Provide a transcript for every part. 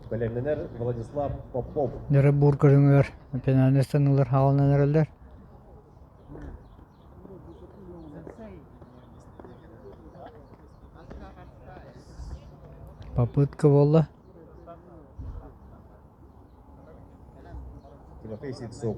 Бэлэмнэнэр Владислав Попов. Дьөрө буур көрүҥүгэр пенальный станылар хаалынан эрэллэр. Попытка буолла. Тимофей Сельцов.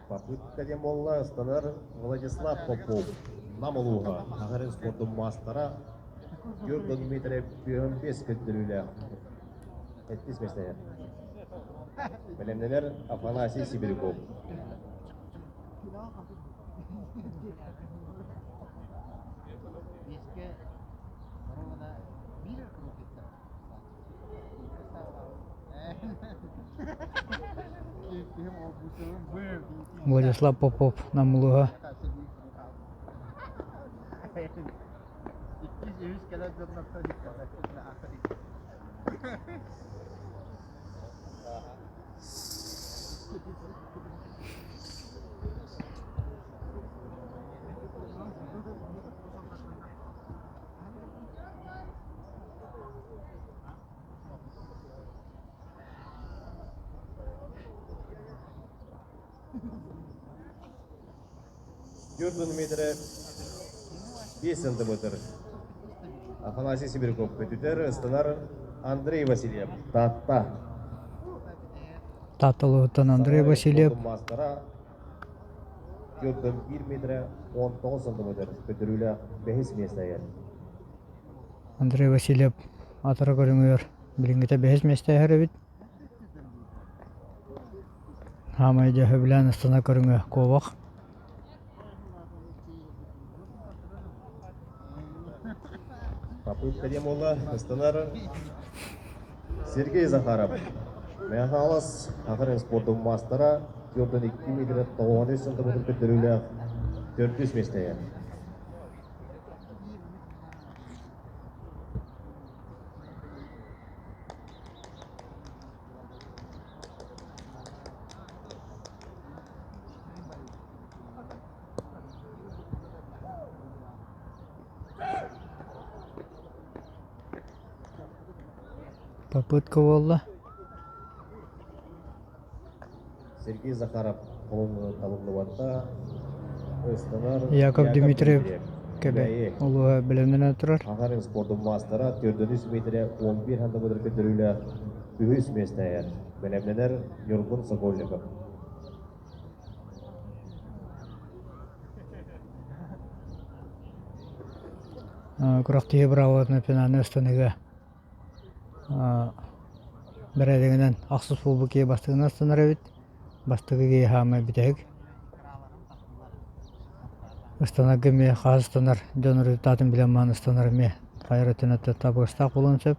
Попытка диэн буолла, ыстанар Владислав Попов. Нам улууһа, Сахарын спордун маастара Юрган Дмитриев 55 көрдөрүүлээх. Сэттис миэстэһэр. Бэлэмнэнэр Афанасий Сибиряков. Владислав Попов Нам улууһа. Юргун Дмитриев 5 сантиметр. Афанасий Сибиряков көтүтэр, ыстанар Андрей Васильев. Таатта. Таатта улууһуттан Андрей Васильев. Маастара 4 метр 19 сантиметр көтөрүүлээх бэһис миэстэ Андрей Васильев атара көрүҥүгэр билиҥҥитэ бэһис миэстэһэр эбит. Хаамай дьэ сөбүлээн астына көрүҥэ куобах. Попытка диэн буолла, ыстанар Сергей Захаров. Мэхалас Сахарын спордун маастара 4-2 метр 93 сантиметр көрдөрүүлээх төрдүс миэстэҕэ. Попытка буолла. Сергей Захаров талыллыбатта. Ыстанар Яков Дмитриев кэбэ улууһа бэлэмнэнэн турар. Аҕарын спордун маастара 403 метрэ 11 сантиметр көтөрүүлээх үһүс миэстэһэр. Бэлэмнэнэр Ньургун Сокольников. Күрэхтэһии быраабылатынан финальнай ыстаныыга бэрээдэгинэн ахсыс буолбут киһи бастыгынан ыстанар эбит. Бастакы киһи хаамай бүтэһик. Ыстанарга эмиэ хаас ыстанар дьон результатын билэн баран ыстанар эмиэ хайа эрэ өттүнэн табыгастаах буолуон сөп,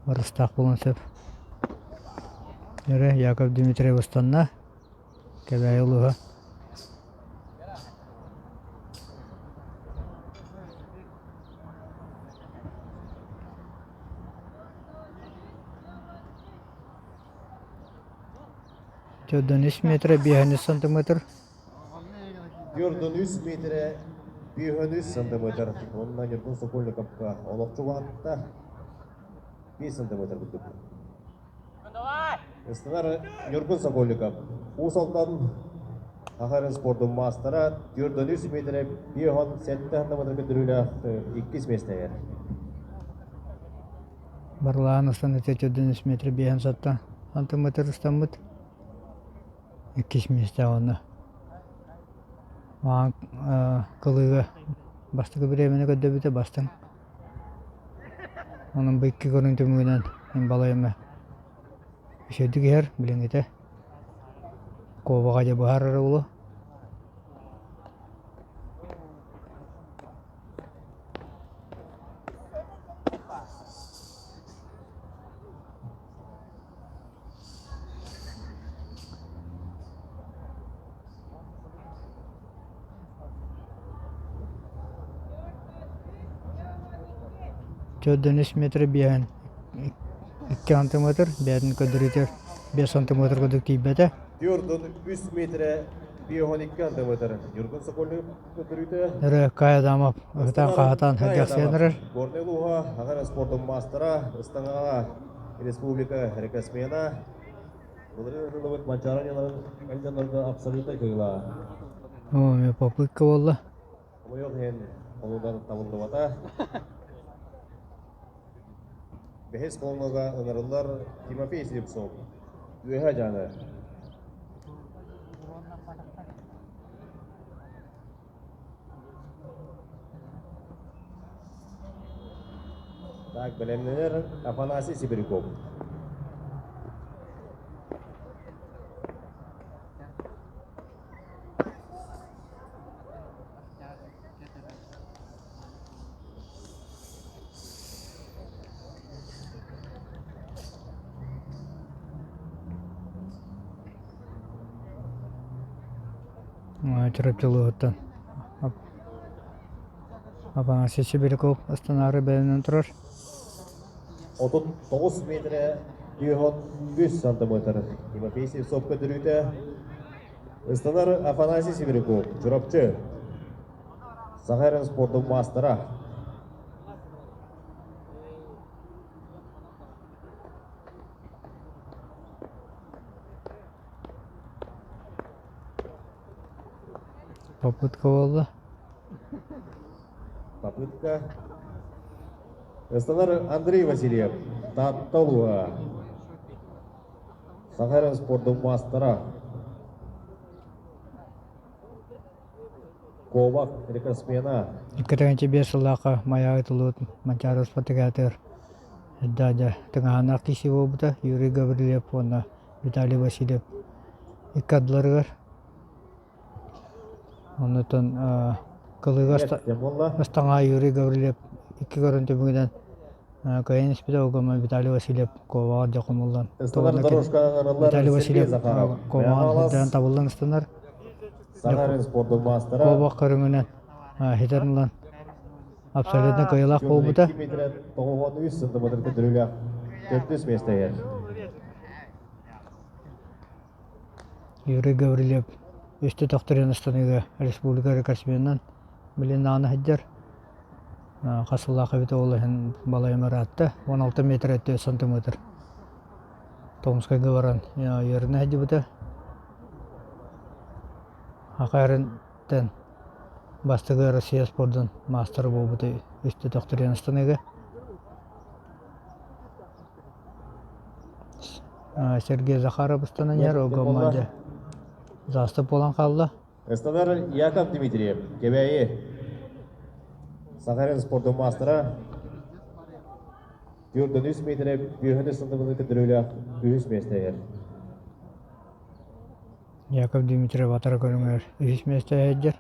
барыстаах буолуон сөп. Эрэ Яков Дмитриев ыстанна. Кэбээйи улууһа. Төрдөн үс метр биэһэн үс сантиметр. Төрдөн үс метрэ биэһэн үс сантиметр. Уонна Ньургун Сокольниковка олохчу улаатта. 5 сантиметр курдук. Ыстанар Ньургун Сокольников. Уус Алдан Сахарын спордун маастара 403 метрэ 57 сантиметр көтөрүүлээх иккис миэстэҕэ. Барлаан ыстаныыта 403 метр 57 сантиметр ыстаммыт. Иккис миэстэ уонна маҥан кылыыга бастакы бириэмэни көрдөбүтэ бастыҥ. Онон бу икки көрүҥ түмүгүнэн мин балай эмэ үчүгэйдик иһэр билиҥҥитэ. Куобаҕа дьэ быһаарара буолуо. Төрдөн үс метр биэһэн икки сантиметр бэйэтин көрдөрүүтүгэр биэс сантиметр курдук тиийбэтэ. Төрдөн үс метрэ биэһэн икки сантиметр. Ньургун Сокольников көрдөрүүтэ. Эрэ Кай Адамов ыһытан-хаһытан сэргэхсийэн эрэр. Горнай улууһа Аҕара спордун маастара ыстаҥаҕа. республика рекордсмена. Былырыын ытыллыбыт Манчаары оонньууларын эл абсолютно кыайыылааҕа. Оо, эмиэ попытка буолла. Хомойуох иһин, холугар табыллыбата. Бэһис холонуга ынырыллар Тимофей Слепцов. Үөһэ Дьааҥы. Так, бэлэмнэнэр Афанасий Сибиряков. Чурапчы улууһуттан Афанасий Сибиряков ыстанаары бэлэмнэнэн турар. 39 метрэ 403 сантиметр. Тимофей Сивцов көтүрүүтэ. Ыстанар Афанасий Сибиряков, Чурапчы. Саха эрэн спордун маастара. Попытка буолла. Попытка. Ыстанар Андрей Васильев, Таатта улууһа. Саха эрэн спордун маастара. Куобах рекордсмена. 2005 сыллаахха Майа ыытыллыбыт Манчаары спартакиадатыгар дядя тыҥааһыннаах тиийсии буолбута Юрий Гаврильев уонна Виталий Васильев икки ардыларыгар. Оннуттан кылыыга ыстаҥа Юрий Гаврильев икки көрүн түмүгүнэн кыайан испитэ ол Виталий Васильев куобаҕар дьэ хомуллан Виталий Васильев куобаҕар сылдьан табыллан ыстанар. Куобах көрүҥүнэн хитэн ылан абсолютно кыайыылаах буолбута. Юрий Гаврильев үстэ төхтөрүйэн ыстаныыга республика рекордсменынан билин даҕаны сылдьар. Хас сыллаах эбитэ ол иһин балайым ыраатта. 16 метр 4 сантиметр Томскайга баран үөрэнэ сылдьыбыта. Хахаярынтан бастакы Россия спордун маастара буолбута үстэ төхтөрүйэн ыстаныыга. Сергей Захаров ыстанан иһэр, ол гоммадьа заступ буолан хаалла. Ыстанар Яков Дмитриев, Кэбээйи. Сахарин спордун маастара. 43 метрэ бүөһүнү сылдыбыны көдөрүүлээх үһүс миэстэ Яков Дмитриев атара көрүҥэр үһүс миэстэ сылдьар.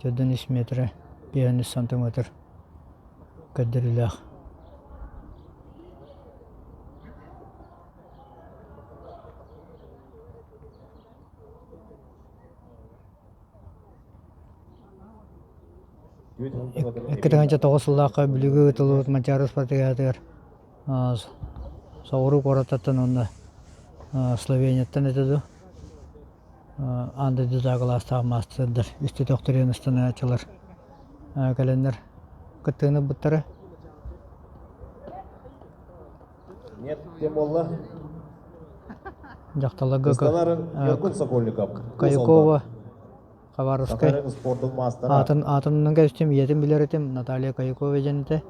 Төрдүн үс метрэ, 53 сантиметр көрдөрүүлээх. 2009 сыллаахха Бүлүүгэ ыытыллыбыт Манчаары спартакиадатыгар соҕуруу куораттартан уонна Словенияттан этэ дуо аан дойдутааҕы кылаастаах маастардар үстэ төхтөрүйэн ыстанааччылар кэлэннэр кыттыыны ылбыттара. Нет, кем буолла? Дьахталларга Ыстанар Ньургун Сокольников. Каякова Хабаровскай Сахарын спордун маастара. Аатын аатынан кэбистим, ийэтин билэр этим, Наталья Каякова диэн этэ.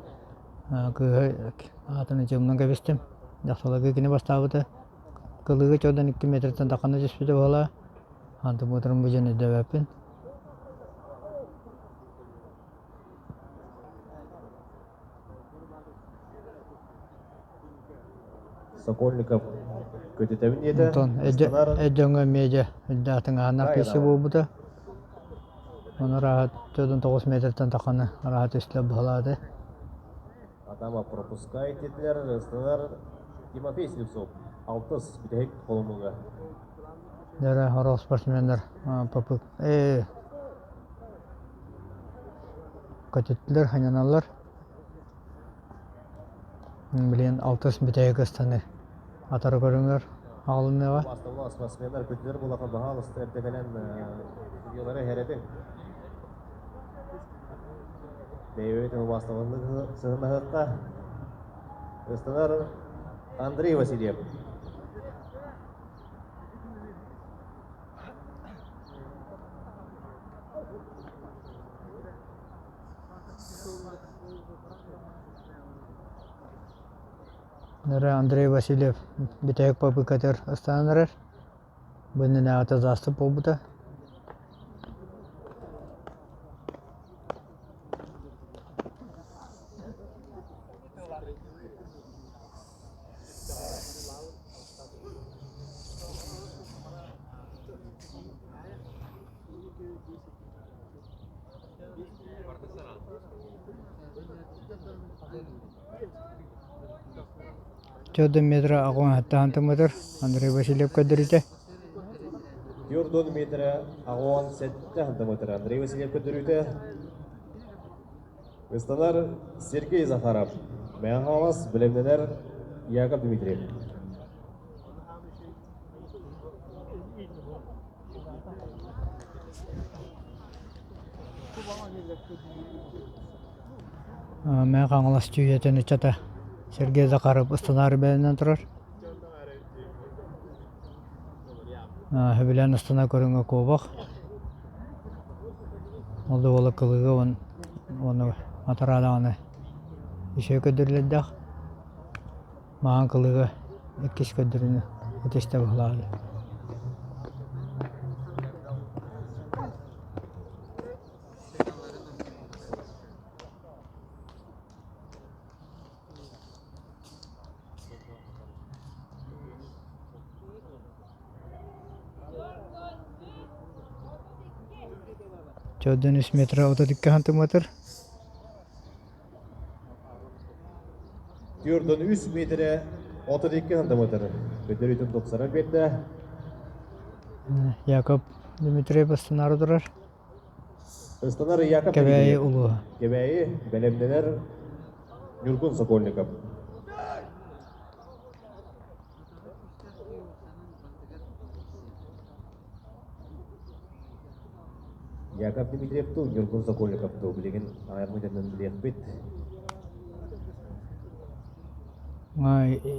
Кыыһы аатын ичимнэн кэбистим. Дьахталларга кини бастаабыта. Кылыыга чордан 2 метртэн таххана түспүтэ буолаа. Антымыытырым бу дьэн өйдөөбөппүн. Сокольников көтүтэбин диэтэ. Онтон Эдьоҥҥо эмиэ дьэ үрдээх киирсии буолбута. Ону арааһа 49 метртэн тахханы арааһа түстэ быһалаата. Атама пропускай диэтилэр, ыстанар Тимофей Слепцов алтыс бүтэһик холонууга. Дьэ орох спортсменнар попыт көтүттүлэр, ханьаналлар. Билигин алтыс бүтэһик ыстаны атары көрүҥэр аҕалыныаҕа. Басталла спортсменнар күтүлэр булаха баһаалыста эрдэ кэлэн судьуйалары эһэрэтин. Бэйэбит убаастабыллык сыһыннаһыахха. Ыстанар. Андрей Васильев. Нөрэ Андрей Васильев бүтэһик попыткатыгар ыстанан эрэр. Бу иннинээҕитэ заступ буолбута. Чодо метра аҕыс сантиметр Андрей Васильев көрдөрүүтэ. 4 метра 87 сантиметр Андрей Васильев көрдөрүүтэ. Ыстанар Сергей Захаров, Мэҥэ Хаҥалас, бэлэмнэнэр Яков Дмитриев. Мэҥэ Хаҥалас түүйэтин ыччата Сергей Захаров ыстанаары бэлэмнэнэн турар. Сөбүлээн ыстана көрүҥэ куобах. Ол да буоллар кылыыга уонна матараа даҕаны үчүгэй көрдөрүүлэрдээх. Маҥан кылыыга иккис көрдөрүүнү итистэ быһылаабыт. Төрдүн үс метра 32 сантиметр. Төрдүн үс метрэ 32 сантиметр. Көтөрүтүн тупсарар биэрдэ. Яков Дмитриев ыстынаары турар. Ыстанар Яков Кэбээйи улууһа. Кэбээйи бэлэмнэнэр Ньургун Сокольников. Яков Дмитриев тыл, Ньургун Сокольников тыл билигин аҕыйах билиэхпит.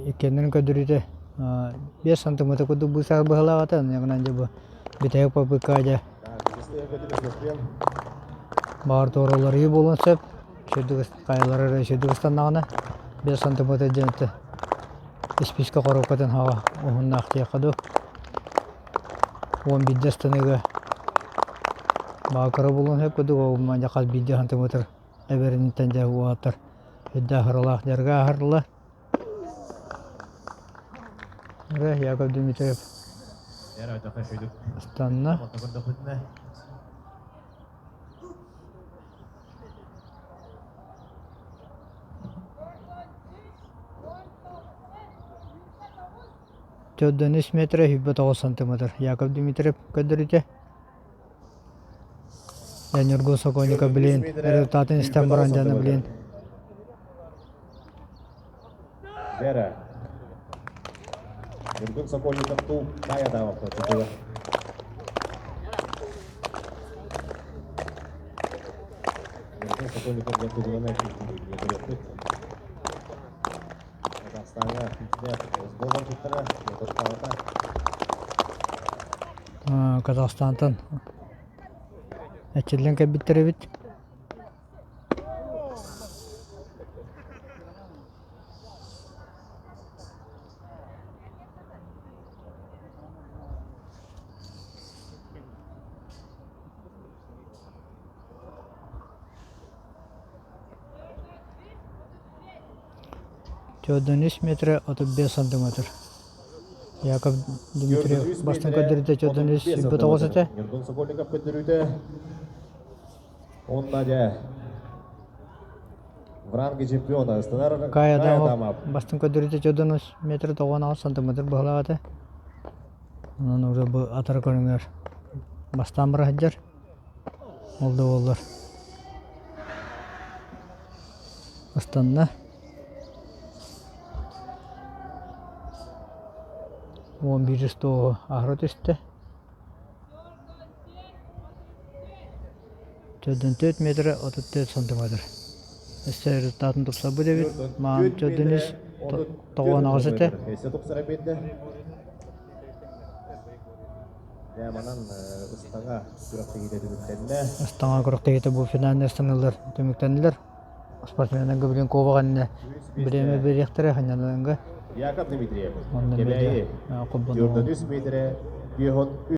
Иккиэннэрин көрдөрүүтэ 5 сантиметр курдук быысаах быһалаах этэ, оннугунан дьэ бу бүтэһик попытка дьэ баар туораларыы буолуон сөп. Үчүгэй хайалара эрэ үчүгэйдик ыстаннаҕына 5 сантиметр диэн этэ испиискэ хоруопкатын хаҕа уһуннаах диэххэ дуу. 11 ыстаныыга баакара буолуон сөп курдук ол манньа хас биирдии сантиметр эбэриниттэн дьэ уолаттар үрдээх ыралаах дьарыга ааһарыллар. Эрэ Яков Дмитриев ыстанна. 4 метра 29 сантиметр. Яков Дмитриев көрдөрүүтэ. Ньургун Сокольников билин результатын истэн баран дьоно билин. Вера. Ньургун Сокольников тул кая дааваппа Ньургун Сокольников диэн тугунан эппит Казахстаҥҥа күүстээх сбор туттара, мотортаабата. Казахстантан эрчиллэн кэлбиттэр эбит. 4 метра 35 сантиметр. Яков Дмитриев бастыҥ көрдөрүүтэ 439 этэ. Ньургун Сокольников көрдөрүүтэ Онна дьэ в ранге чемпиона ыстанар Кая Адамов бастыҥ көрдөрүүтэ 4 метр 96 сантиметр быһалаах этэ. Онон уже бу атара көрүҥэр бастаан бара сылдьар. Ол да буоллар ыстанна. 11 стоҕу аһара түстэ. 4 метра 34 сантиметр. Өссө результатын тупсарбыт эбит. Маан 4 98 этэ. Өссө тупсара биэрдэ. Дьэ, манан ыстаҥа күрэхтэһиитэ түмүктэннэ. Ыстаҥа күрэхтэһиитэ бу финальнай ыстаҥалар түмүктэннилэр. Спортсменнарга билин кубок иннэ бириэмэ биэриэхтэрэ ханньаларга. Яков Дмитриев, Онно Кэбээйи, холбонуоҕа. 403 метрэ 53.